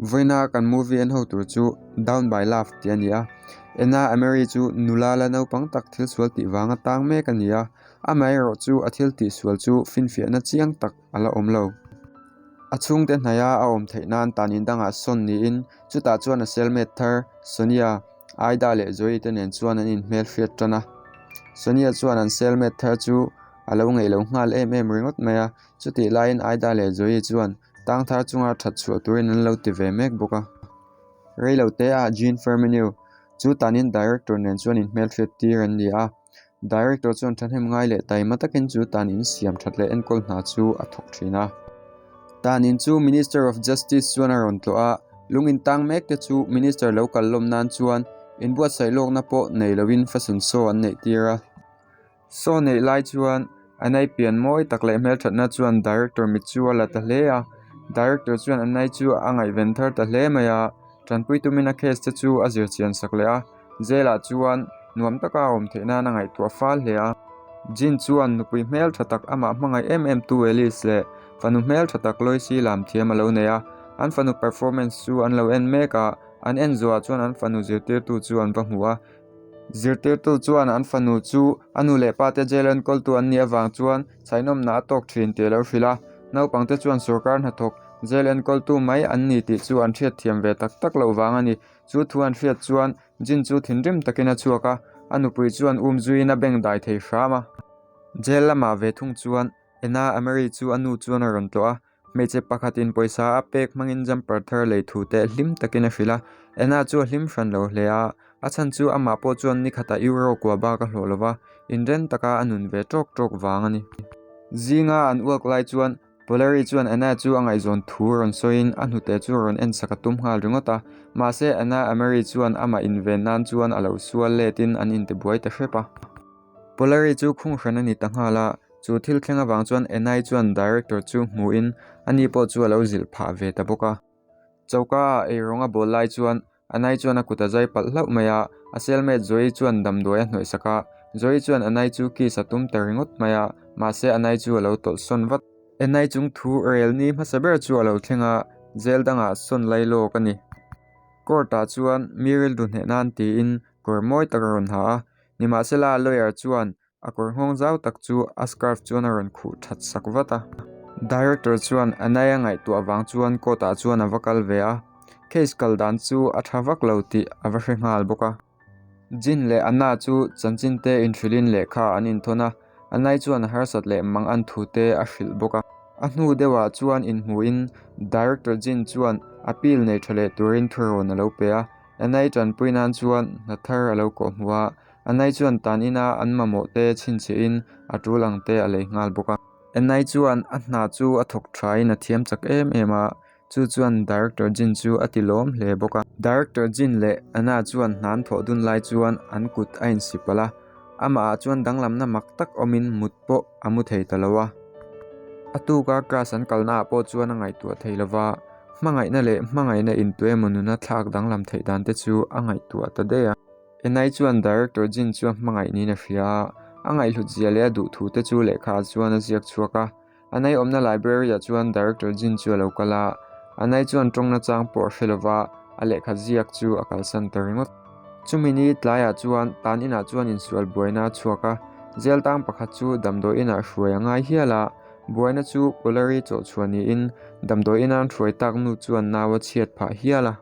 Vawiina kan movie en ho tur chu Down by Love tih a ni a, Enna Amery chu nula la naupang tak thil sual tih vanga tang mek a ni a, amaherawh chu a thil tih sual chu finfiahna chiang tak a la awm lo. A chhungte hnaia a awm theih nan tan in dangah sawn niin chutah chuan a cellmate thar Sonia, Aida leh Zoe te nen chuan an inhmel hriat tan a. Sonia chuan an cellmate thar chu a lo ngaih lo nghal em em ringawt mai a, chutih laiin Aida leh Zoe chuan tang thar chunga that chhuah turin an lo ti ve mek bawk a. Reilote ah Jean Ferminio chu tanin director nen chuan inhmelhriat tir an ni a. Director chuan thahnem ngai leh taima takin chu tan in siam that leh enkawl hna chu a thawk thin a. Tan in chu Minister of Justice chuan a rawn tlawh a, lung in tang mek te chu Minister lo kal lawm nan chuan inbuatsaih lawkna pawh nei loin fashion show an neih tir a. Saw neih lai chuan Anai pian mawi tak leh hmelthatna chuan Director mit chu a la ta hle a, Director chuan Anai chu a ngaihven thar ta hle mai a, tanpui tumin a case te chu a zir chian sak leh a, jail ah chuan nuam taka a awm theih nan a ngaihtuah fal hle a. Jin chuan nupui hmeltha tak amah hmangaih em em tu Alice leh fanu hmeltha tak Loicy lam thiam a lo nei a, an fanu performance chu an lo en mek a, an en zuah chuan an fanu zirtirtu chu an va hmu a, Zirtirtu chuan an fanu chu a nu leh pate jail enkawltu an nih avang chuan chhainawmna a tawk thin tih a lo hrilh a. Naupangte chuan sorkar hnathawk jail enkawltu mai an ni tih chu an hriatthiam ve tak tak loh vang a ni. Chu thu an hriat chuan Jin chu thinrim takin a chhuak a, a nupui chuan um zuiin a beng dai thei hram a. Jail lamah ve thung chuan Ena Amery chu a nu chuan a rawn tlawh a, Hmeichhe pakhatin pawisa a pek hmangin jumper thar lei thu te hlim takin a hrilh a, Anna chu a hlim hran lo hle a, a chhan chu amah pawh chuan ni khatah euro kua bak a hlawh lo va, inren taka a nun ve tawk tawk vang a ni. Zinga an uak lai chuan Polary chuan Anna chu a ngaihzawn thu rawn sawiin a hnute chu rawn en sak a tum nghal ringawt a, mahse Anna Amery chuan amah inven nan chuan a lo sual letin an intibuai ta hrep a. Polary chu khung hran a ni ta nghal a, Chu thil thleng avang chuan Enai chuan director chu hmuhin ani pawh chu a lo zilh phah ve ta bawk a. Choka ah eirawng a bawl lai chuan Anai chuan a kut a zai palh hlauh mai a, a cellmate Zoe chuan damdawi a hnawih sak a. Zoe chuan Anai chu kiss a tum ta ringawt mai a, mahse Anai chu a lo tawlh sawn vat. Enai chung thu rel ni hmasa ber chu a lo thleng a, jail dangah sawn lai lawk a ni. Court ah chuan mi rilru hneh nan tiin kawr mawi tak a rawn ha a, nimahsela lawyer chuan A kawr nghawng zau tak chu a scarf chuan a rawn khuh that sak vat a. Director chuan Anaya ngaihtuah vang chuan court ah chuan a va kal ve a, case kal dan chu a tha vak lo tih a va hre nghal bawk a. Jin leh Anna chu chanchin te inhrilhin lehkha an inthawn a, Anai chuan a harsat leh mang an thu te a hrilh bawk a. A hnu deuhah chuan inhmuhin Director Jin chuan appeal nei tha leh turin thurawn a lo pe a, Anai tanpui nan chuan hna thar a lo kawhhmuh a, Anai chuan tan ina an mamawh te chhinchhiahin a tul ang te a lei nghal bawk a. Anai chuan a hna chu a thawk thain a thiam chak em em a, chu chuan Director Jin chu a ti lawm hle bawk a. Director Jin leh Anna chuan hna an thawh dun lai chuan an kut a insi palh a, amahah chuan danglamna mak tak awmin mut pawh a mu thei ta lo a. A tuka class an kalnaah pawh chuan a ngaihtuah thei lo va, hmangaihna leh hmangaihna intuemaw nuna thlak danglam theih dan te chu a ngaihtuah ta daih a. Enai chuan Director Jin chu a hmangaih niin a hria a, a ngaihhlut zia leh a duh thu te chu lehkha ah chuan a ziak chhuak a. Anai awmna library ah chuan Director Jin chu a lo kal a, Anai chuan tawng nachang pawh a hre lova, a lehkha ziak chu a kalsan ta ringawt. Chumi ni tlaiah chuan tan inah chuan insual buaina a chhuak a, jail tang pakhat chu damdawi inah hruai a ngai hial a, buaina chu Polary chawhchhuah niin damdawi ina an hruai tak nu chuan nau a chhiat phah hial a.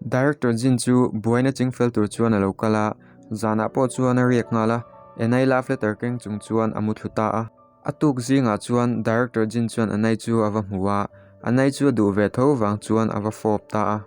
Director Jin chu buaina chingfel tur chuan a lo kal a, zanah pawh chuan a riak nghal a, Enai love letter keng chung chuan a mu thlu ta a. A tuk zingah chuan Director Jin chuan Anai chu a va hmu a, Anai chu a duh ve tho vang chuan a va fawp ta a.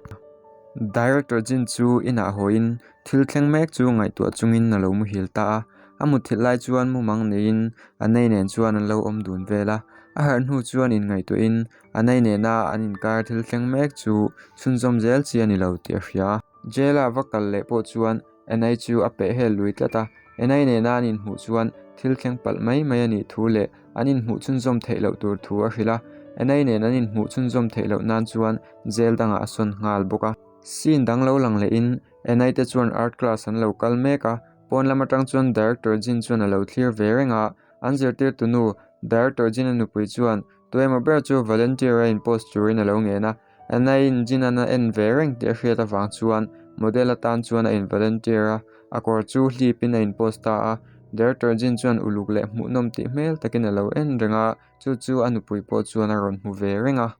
Director Jin chu inah hawiin thil thleng mek chu ngaihtuah chungin a lo muhil ta a, a mutthilh lai chuan mumang neiin Anai nen chuan an lo awm dun vel a, a harh hnu chuan inngaihtuahin A nei nena an inkar thil thleng mek chu chhunzawm zel chi a ni lo tih a hria a. Jail-a va kal leh pawh chuan Anai chu a peh hel lui tlat a, Anai nena an inhmuh chuan thil thleng palh mai mai a nih thu leh an inhmuh chhunzawm theih loh tur thu a hrilh a. Anai nen an inhmuh chhunzawm theih loh nan chuan jail dangah a sawn nghal bawk a. Scene dang lo lang lehin Anai te chuan art class an lo kal mek a, pawn lam atang chuan Director Jin chuan a lo thlir ve reng a, an zirtirtunu Director Jin-a nupui chuan Tuemaw ber chu volunteer a in post turin a lo ngen a, Anna-in Jin-a'n a en ve reng tih a hriat avang chuan model atan chuan a in-volunteer a, a kawr chu hlipin a in-post ta a. Director Jin chuan uluk leh hmuhnawm tih hmel takin a lo en reng a, chu chu a nupui pawh chuan a rawn hmu ve reng a.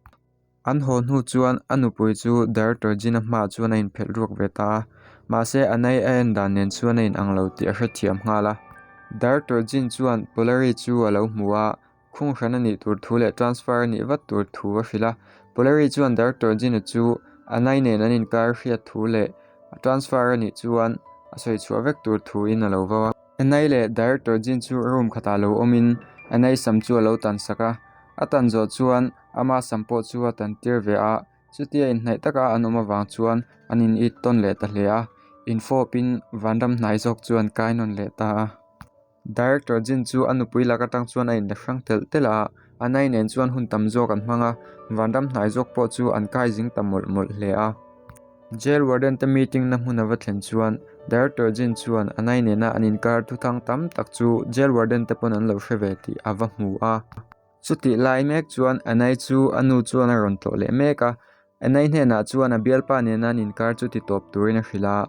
An haw hnu chuan a nupui chu Director Jin-a hmaah chuan a inphelh ruak ve ta a, mahse Anna-i a en dan nen chuan a inang lo tih a hrethiam nghal a. Director Jin chuan Polari chu a lo hmu a, Khung hran a nih tur thu leh transfer a nih vat tur thu a hrilh a. Polari chuan Director Jin-a chu a nai nen an inkar hriat thu leh a transfer a nih chuan a sawi chhuah vek tur thuin a lo vau a. Anai leh Director Jin chu room khatah lo awmin Anai sam chu a lo tan sak a. A tan zawh chuan ama sam pawh chu a tan tir ve a. Chutia inhnaih taka an awm avang chuan an in it tawn leh ta hle a. Infawpin vanram hnai zawk chu an kai nawn leh ta a. Director Jin chu a nupui lak atang chuan a inla hrang telh telh a, a nai nen chuan hun tam zawk an hmang a, vanram hnai zawk pawh chu an kai zing ta mawlh mawlh hle a. Jail warden te meeting na hmun a va thlen chuan Director Jin chuan a nai nena an inkar thuthang tam tak chu jail warden te pawn an lo hre ve tih a va hmu a. Chutih lai mek chuan Anai chu a nu chuan a rawn tlawh leh mek a, Anai hnenah chuan a bialpa nena an inkar chu ti tawp turin a hrilh a.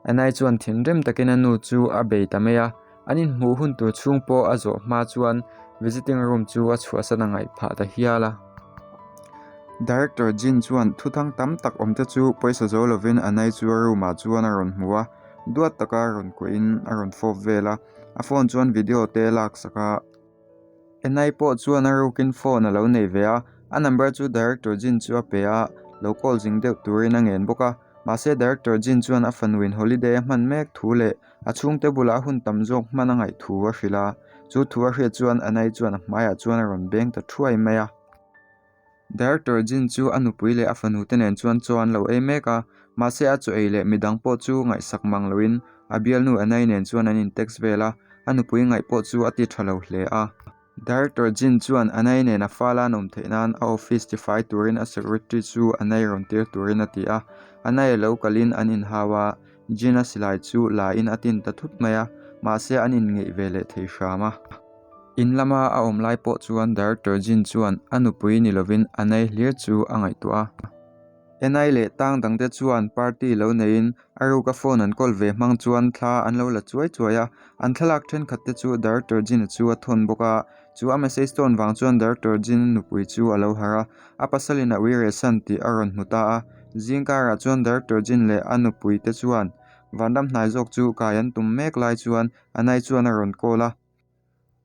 Anai chuan thinrim takin a nu chu a bei ta mai a, an inhmuh hun tur chhung pawh a zawh hma chuan visiting room chu a chhuahsan a ngaih phah ta hial a. Director Jin chuan thuthang tam tak awm te chu pawisa zo lovin Anai chu a room ah chuan a rawn hmu a, duat taka rawn kuahin a rawn fawp vel a, a phone chuan video te a laksak a. Enai pawh chuan a rukin phone a lo nei ve a, a number chu Director Jin chu a pe a, lo call zing deuh turin a ngen bawk a. Mahse Director Jin chuan a fanuin holiday a hman mek thu leh a chhungte bulah hun tam zawk hman a ngaih thu a hrilh a. Chu thu a hriat chuan Anai chuan a hmaiah chuan a rawn beng ta thuai mai a. Director Jin chu a nupui leh a fanu te nen chuan chaw an lo ei mek a, mahse a chaw ei leh midang pawh chu ngaihsak mang loin a bialnu Anai nen chuan an in text vel a, a nupui ngaih pawh chu a ti tha lo hle a. Director Jin chuan Anai nen a fal a an awm theih nan a office tifai turin a secretary chu Anai rawn tir turin a ti a, Anai a lo kalin an inhau a, Jin a silai chu la in a tin ta thut mai a, mahse an inngeih ve leh thei hram a. In lama a awm lai pawh chuan Director Jin chuan a nupui ni lovin a nei hlir chu a ngaihtuah a. Enai leh tang dangte chuan party lo neiin a ruka phone an kawl ve hmang chuan thla an lo la chuai chuai a, an thlalak thenkhat te chu Director Jin-a chu a thawn bawk a. Chu a message tawn vang chuan Director Jin-a nupui chu a lo harh a, a pasalin a uire san tih a rawn hmu ta a. Zing karah chuan Director Jin leh a nupui te chuan vanram hnai zawk chu kai an tum mek lai chuan Anai chuan a rawn call a.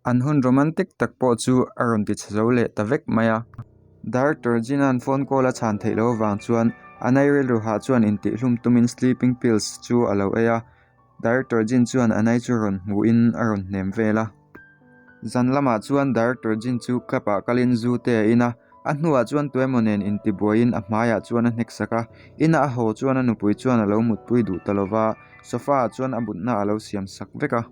An hun romantic tak pawh chu a rawn ti chhe zo leh ta vek mai a. Director Jin-a'n phone call a chhan theih loh avang chuan a nai rilru hah chuan intihhlum tumin sleeping pills chu a lo ei a. Director Jin chuan a nai chu rawn hmuhin a rawn hnem vel a. Zan lamah chuan Director Jin chu club ah kalin zu te a in a, a hnuah chuan tuemaw nen intibuaiin a hmaiah chuan a hnek sak a. Ina a haw chuan a nupui chuan a lo mutpui duh ta lova, sofa ah chuan a mutna a lo siam sak vek a.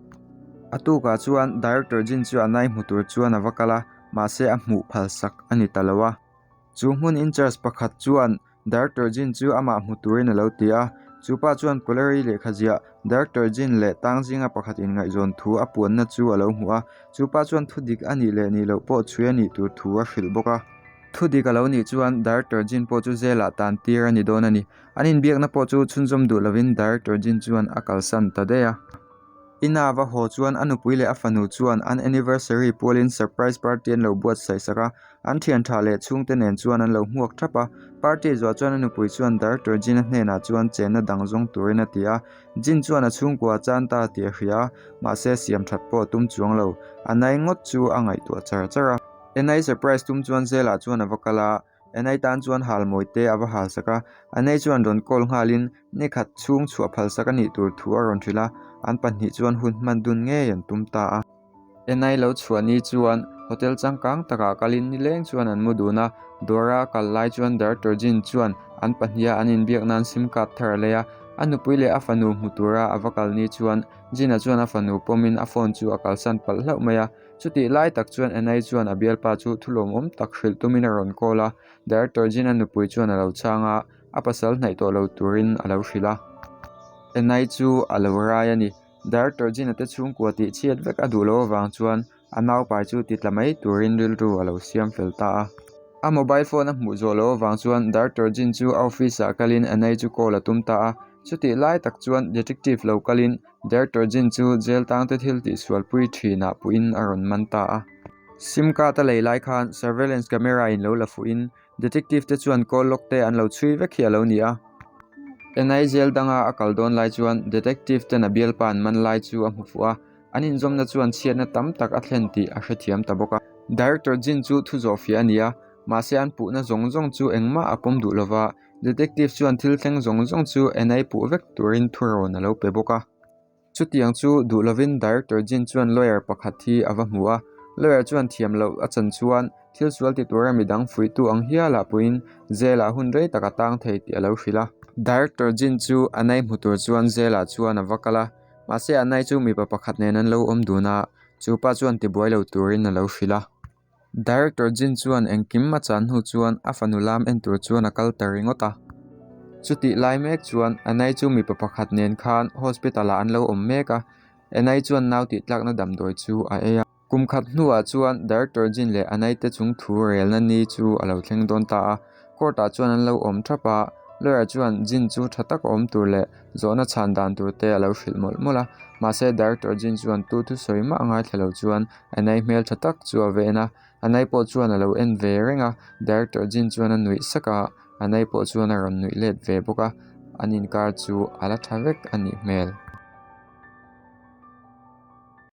A tukah chuan Director Jin chu a nai hmu tur chuan a va kal a, mahse a hmuh phal sak a ni ta lo a. Chu hmun in charge pakhat chuan Director Jin chu amah hmu turin a lo ti a, chu pa chuan Polary lehkha ziah Director Jin leh tang zinga pakhat inngaihzawn thu a puanna chu a lo hmu a, chu pa chuan thu dik a nih leh nih loh pawh chhui a nih tur thu a hrilh bawk a. Thu dik a lo nih chuan Director Jin pawh chu zelah tan tir a ni dawn a ni. An inbiakna pawh chu chhunzawm duh lovin Director Jin chuan a kalsan ta daih a. Ina va haw chuan a nupui leh a fanu chuan an anniversary pualin surprise party an lo buatsaih sak a, an thian tha leh chhungte nen chuan an lo hmuak thap a. Party zuah chuan a nupui chuan Director Jin-a hnenah chuan chenna dang zawng turin a ti a. Jin chuan a chhungkua a chan ta tih a hria a, mahse siam that pawh a tum chuang lo. A nai ngawt chu a ngaihtuah char char a. Enai surprise tum chuan Zela chuan a va kal a, Enai tan chuan hal mawi te a va hal sak a, Anei chuan rawn call nghalin ni khat chhung chhuah phal sak a nih tur thu a rawn hrilh a, an pahnih chuan hun hman dun ngei an tum ta a. Enai lo chhuah ni chuan hotel changkang takah kalin nileng chuan an mu dun a, dawra a kal lai chuan Director Jin chuan an pahniha an inbiak nan sim card thar a lei a, a nupui leh a fanu hmu tura a va kal ni chuan Jin-a chuan a fanu pawmin a phone chu a kalsan palh hlauh mai a. Chutih lai tak chuan Anai chuan a bialpa chu thu lawmawm tak hrilh tumin a rawn call a, Director Jin-a nupui chuan a lo chhang a, a pasal hnaih tawh lo turin a lo hrilh a. Anai chu a lo rai a ni. Director Jin-a te chhungkua tih chhiat vek a duh loh avang chuan a naupai chu ti tla mai turin rilru a lo siam fel ta a. A mobile phone a hmuh zawh loh avang chuan Director Jin chu a office ah kalin Anna-i chu call a tum ta a. Chutih lai tak chuan detective lo kalin Director Jin chu jail tangte thil tihsualpui thinah puhin a rawn man ta a. Sim card a lei lai khan surveillance camera in lo la fuhin detective te chuan call log te an lo chhui vek hi a lo ni a. Anna-i jail danga a kal dawn lai chuan detective ten a bialpa an man lai chu a hmu fuh a. An inzawmna chuan chhiatna tam tak a thlen tih a hrethiam ta bawk a. Director Jin chu thu zawhfiah a ni a, mahse an puhna zawng zawng chu engmah a pawm duh lova, detective chuan thil thleng zawng zawng chu enai puh vek turin thurawn a lo pe bawk a. Chutiang chu duh lovin Director Jin chuan lawyer pakhat hi a va hmu a, lawyer chuan thiam loh a chan chuan thil sual ti tura midang fuihtu ang hialah puiin jail ah hun rei tak a tang thei tih a lo hrilh a. Director Jin chu anai hmu tur chuan jail ah chuan a va kal a. Mahse Anai chu mipa pakhat nen an lo awm dun a, chu pa chuan tibuai lo turin a lo hrilh a. Director Jin chuan engkim a chan hnu chuan a fanu lam en tur chuan a kal ta ringawt a. Chutih lai mek chuan Anai chu mipa pakhat nen khan hospital ah an lo awm mek a, Anai chuan nau tih tlakna damdawi chu a ei a. Kum khat hnuah chuan Director Jin leh a naite chung thu relna ni chu a lo thleng dawn ta a, court ah chuan an lo awm thap a, lawyer chuan Jin chu tha tak awm tur leh zawhna chhan dan tur te a lo hrilh mawlh mawlh a, mahse Director Jin chuan tu thusawi mah a ngaithla lo chuan a nai hmel tha tak chu a va en a, a nai pawh chuan a lo en ve reng a, Director Jin chuan a nuih sak a, a nai pawh chuan a rawn nuih let ve bawk a, an inkar chu a la tha vek a nih hmel.